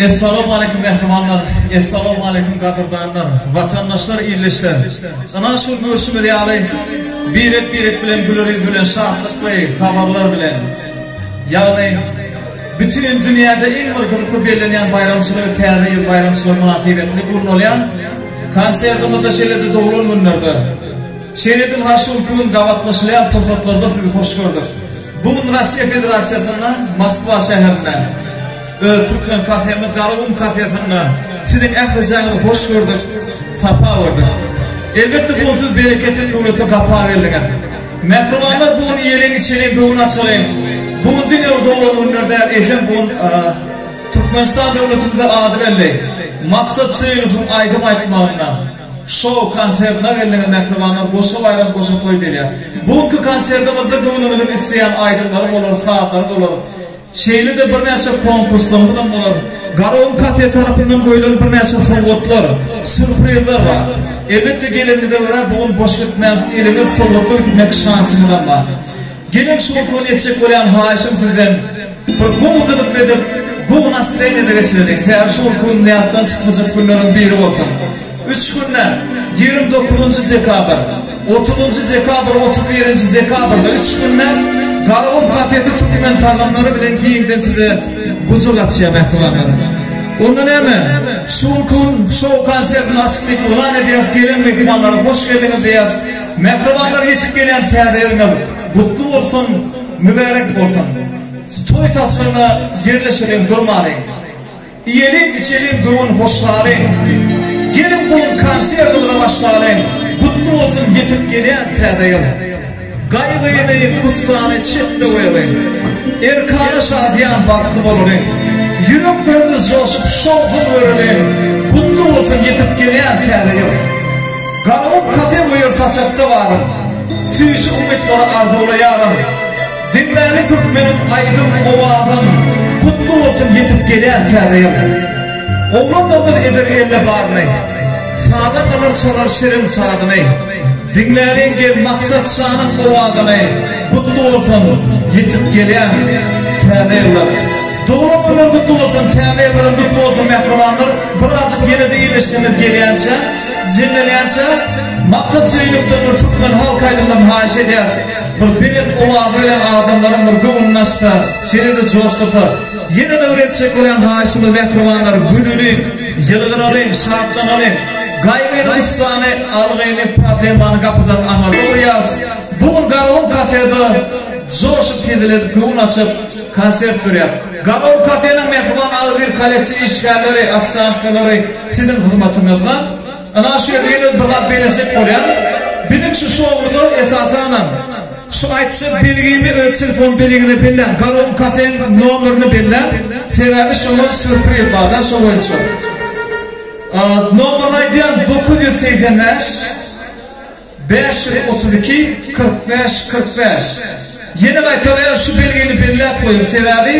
Essalawmaleýkum mähribanlar, Essalawmaleýkum gadyrdanlar, watandaşlar, ildeşler! Ynha şul görşümiz ýaly birek-birek bilen güler ýüz bilen şatlykly habarlar bilen, ýagny bütin dünýäde iň bir gyzykly bellenýän baýramçylygy Täze ýyl baýramçylygy mynasybetli gurnalýan konsertimizde şeýle-de doglan günlerde, şeýle-de ynha şul gün gabatlaşylýan pursatlarda sizi hoş gördük. Bu gün Russiýa Federasiýasynda Moskwa şäherinde Öz türkmen kafemiz Garagum kafesinde siziň ählijaňyzy hoş gördük, sapa gördük. Elbetde bu gün siz bereketli döwlete gapa geldiňiz. Mähribanlar bu gün iýeliň içeliň göwün açalyň. Bu gün diňe bir doglan günler däl eýsem bu gün Türkmenistan döwletimizde ady belli Maksat Söýünowyň aýdym aýtmagynda şou konsertine geldiňiz mähribanlar goşa baýram goşa toý diýilýär. Bu günki konsertimizde göwnüňiziň isleýän aýdymlary bolar sazlary bolar. Şeýle-de birnäçe konkurslarymyzam bolar. Garagum kafe tarapyndan goýlan birnäçe sowgatlar, sýurprizler bar. Elbetde geleniňize görä bu gün boş gitmänsiň eliňiz sowgatly gitmek şansyňyzam bar. Geliň şu günki gün etjek bolýan haýyşym sizden bir gowy gyzykly edip gowy nastroýeniýede geçireliň. Sebäbi şu günki gün ýatdan çykmajak günleriň biri bolsun. Üç günde, 29-njy dekabr, 30-njy dekabr, 31-nji dekabrda üç günde Garagum kafesi türkmen tagamlary bilen giňden size gujak açýar mähribanlar. Onda näme, şu günki gün şou konsertini açyk diýip yglan edýäris, gelen myhmanlara hoş geldiňiz diýýäris. Mähribanlar ýetip gelýän täze ýylyňyz gutly bolsun, mübärek bolsun. Toý saçagyna ýerleşeliň durmalyň. Iýeliň içeliň göwün hoşlalyň. Geliň bu gün konsertimize başlalyň. Gutly bolsun ýetip gelýän täze ýyl. Gaýgyny gussany çetde goýalyň. Erkana şadyýan bagtly bolalyň. Ýüreklerimiz joşup şowhun göreliň. Gutly bolsun ýetip gelýän täze ýyl. Garagum kafe goýar saçakda barym. Süýji umytlary arzuwlaýaryn. Diňläli türkmeniň aýdym owazyn Gutly bolsun ýetip gelýän täze ýyl. Oglanlarymyz eder elde baryny Sazandalar çalar şirin sazyny Diňläliň gel Maksat şanyň owazyny Gutly bolsun ýetip gelýän täze ýyllar. Doglan günler gutly bolsun täze ýyllaram gutly bolsun mähribanlar birazjyk ýenede illeşsemiz gelýänçä jemlenýänçä Maksat Söýünow-dan bir türkmen halk aýdymlaryny haýyş edýäs. Bir belent owazy bilen adamlaryň bir göwnüni açsa, şeýle-de joşdursa. Ýene-de bir etjek bolýan haýyşymyz mähribanlar, gülüliň, ýylgyralyň, şatlanalyň. Gaýgyny, gussany, algyny, problemany gapydan aňyrda goýýas. Bu gün Garagum kafede joşup hezil edip göwün açyp konsert berýäs. Garagum kafeniň mähriban agzybir kollektiw işgärleri, ofisiantkalary siziň hyzmatyňyzda. Ynha şu ýerde ýene bir zat bellejek bolýan. Biziň şu şowumyza esasanam şu aýtjak belgimi öz telefon belgiňize belläň. Garagum kafeň nomerini belläň. Sebäbi şoňa sýurpriz bar-da şo boýunça. Nomerini aýdýan 985 532 45 45. Ýene gaýtalaýan şu belgini belläp goýuň sebäbi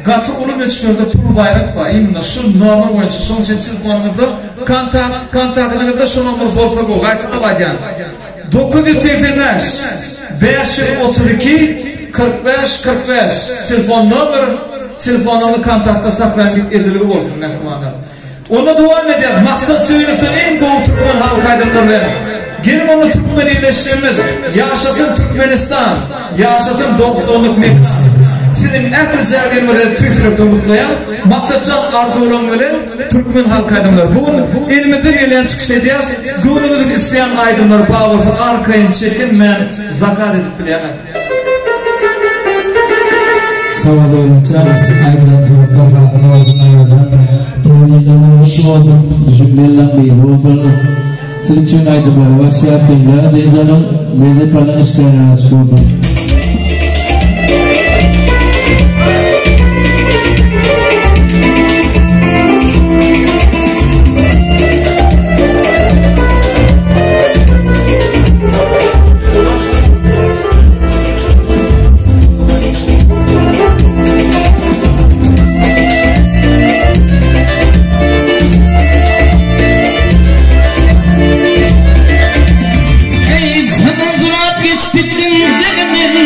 gaty uly möçberde pul baýrak bar imенно şu nomer boýunça şoň üçin telefonyňyzda kontakt kontaktyňyzda şu nomer bolsa gowy gaýtalap aýdýan 985 532 45 45 telefon nomer telefonyňyzy kontaktda saklaň edilgi bolsun mähribanlar. Onda dowam edýäs. Maksat Söýünowdan iň gowy türkmen halk aýdymlary bilen. Geliň onda türkmen illeşjegimiz. Ýaşasyn Türkmenistan! Ýaşasyn dostlukly mekan! Siziň ählijägiňizi tüýs ýürekden gutlaýan. Maksatjan arzuwlaryň bilen türkmen halk aýdymlary. Bu gün elimizden gelýän çykyş edýäs. Göwnüňiziň isleýän aýdymlary bar bolsa arkaýyn çekinmän zakaz edip bilýäňiz. Sag bol Döwletjan, aýdylan sowgatlar hasyl bolsun Agajan. Toý ýyllaryňyz gutly bolsun, düşümli ýyllaň biri bolsun. Siz üçin aýdymlara başlaýas, diňläň, dynç alyň, lezzet alyň, işdäňiz açyk bolsun. Eý, zaman zulap geçip gitdiň, degmen.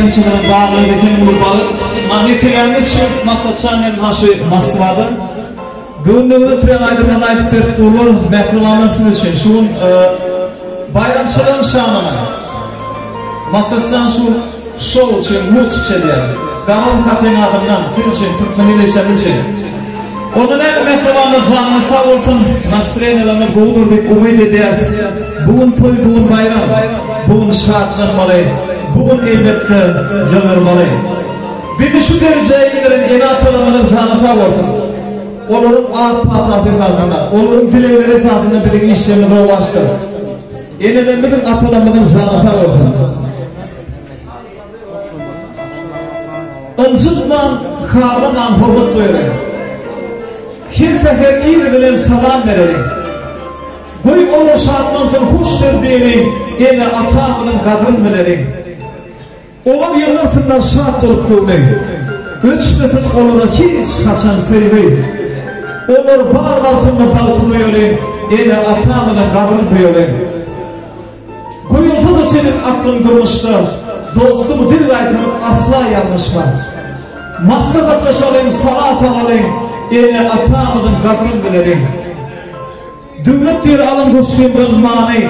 Baýramçylygy bilen bagly diýseň uly bagt. Many sebäbi şu Maksatjan hem haşy Moskwada. Göwnüňize oturýan aýdymlaryny aýdyp berip durlar. Mähribanlar siz üçin şu gün e, baýramçylygyň şanyna Maksatjan şu şou üçin mugt çykyş edýär. Garon kafeň adyndan siz üçin, türkmen ildeşlerimiz üçin. Onda näme mähribanlar janyňyz sag bolsun, nastreniýalaryňyz gowudyr diýip umyt edýäris. Bu gün toý, bu gün baýram. Bu gün şatlanmaly, bu gün elbetde ýylgyrmaly. Bizi şu derejä ýetiren ene-atalarymyzyň jany sag bolsun. Olaryň ak patasy esasynda, olaryň dilegleri esasynda biziň işlerimiz rowaçdyr. Enelerimiziň, atalarymyzyň jany sag bolsun. Ynjytman, harlaman hormat goýalyň. Her säher ir bilen salam bereliň. Goý olar şatlansyn hoş söz diýeliň, ene-atamyzyň gadryn bileliň. Olar ýylgyrsynlar şat bolup göwni. Öçmesin olara hiç haçan söýgi. Olar bar wagtynda bagty duýalyň, ene-atamyzyň gadryn duýalyň. Goýulsa-da seniň aklyň durmuşda, Dostum dil gaýtaryp asla ýalňyşma. Maslahatlaşalyň, sala salalyň, Ene-atamyzyň gadryn bileliň. Döwlet diýr alyň goşgymdan many,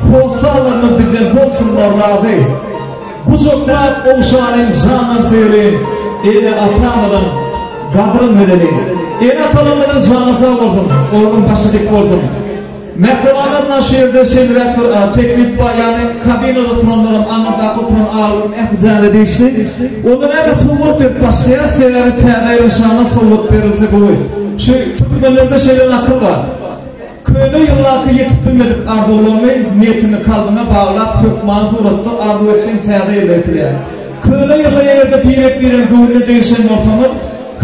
Hossarlarymyz bizden bolsunlar razy. Gujaklap ogşalyň, jandan söýeliň, Ene-atamyzyň gadryn bileliň. Ene-atalarymyzyň jany sag bolsun, olaryň başy dik bolsun. Mähribanlar mına şu ýerde şeýleräk bir teklip bar, ýagny kabinada oturanlaram, aňyrdaky oturan agalaryň ähli jana degişli. Onda näme sowgat berip başlaýas, sebäbi täze ýylyň şanyna sowgat berilse gowy. Şu türkmenlerde şeýle nakyl bar. Köne ýyldaky ýetip bilmedik arzuwlaryňy, niýetiňi kalbyňa baglap hökmany suratda arzuw etseň täze ýylda ýetilýär. Köne ýylda egerde birek-biregiň göwnüne degişen bolsaňyz,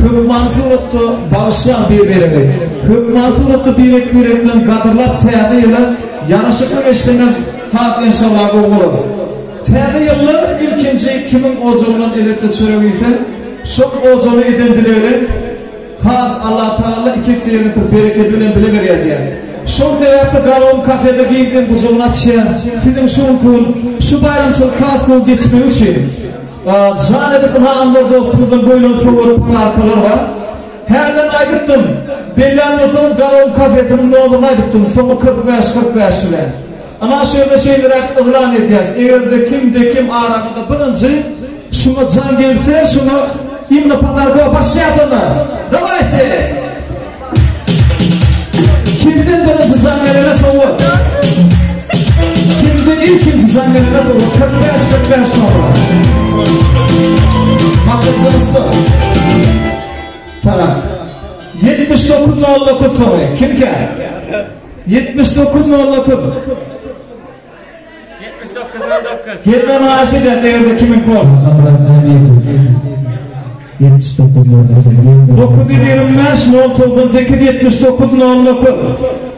Hökmany suratda bagyşlaň bir-biriňi. Hökmany suratda birek-birek bilen gadyrlap täze ýyla ýaraşykly geçseňiz has enşallah gowy bolar. Täze ýylda ilkinji kimiň ojagyndan elbetde çörek iýse, şol ojagyna eden dilegini has Allatagala iki esse ýerine ýetirip berekedi bilen bile berýär diýýär. Şol sebäpli Galon kafede giňden gujagyny açýar. Siziň şu günki gün şu baýramçylyk has gowy geçmegi üçin. Jan edip ynha Anwar dostumyzdan goýlan sowgat podarkalar bar. Hälden aýdypdym, bellän bolsaňyz Galon kafesiniň nomerini aýdypdym, soňy 45 45 bilen. Ynha şu ýerde şeýleräk yglan edýäs, egerde kimde kim araňyzda birinji şuňa jan gelse, şuňa imенно podarka bar. Başlaýas onda. Dawayte! Kimden birinji jaň gelene sowgat. Kimden ilkinji jaň gelene sowgat. 45 45 nomera. Maksatjan usta. Tarak. 79 09 soňy. Kimkä? 79 09. 79 09. Gelmem aşy da eger kimiň kol. Hakamyrat Mämmedow. 79 09. 925 098 79 09.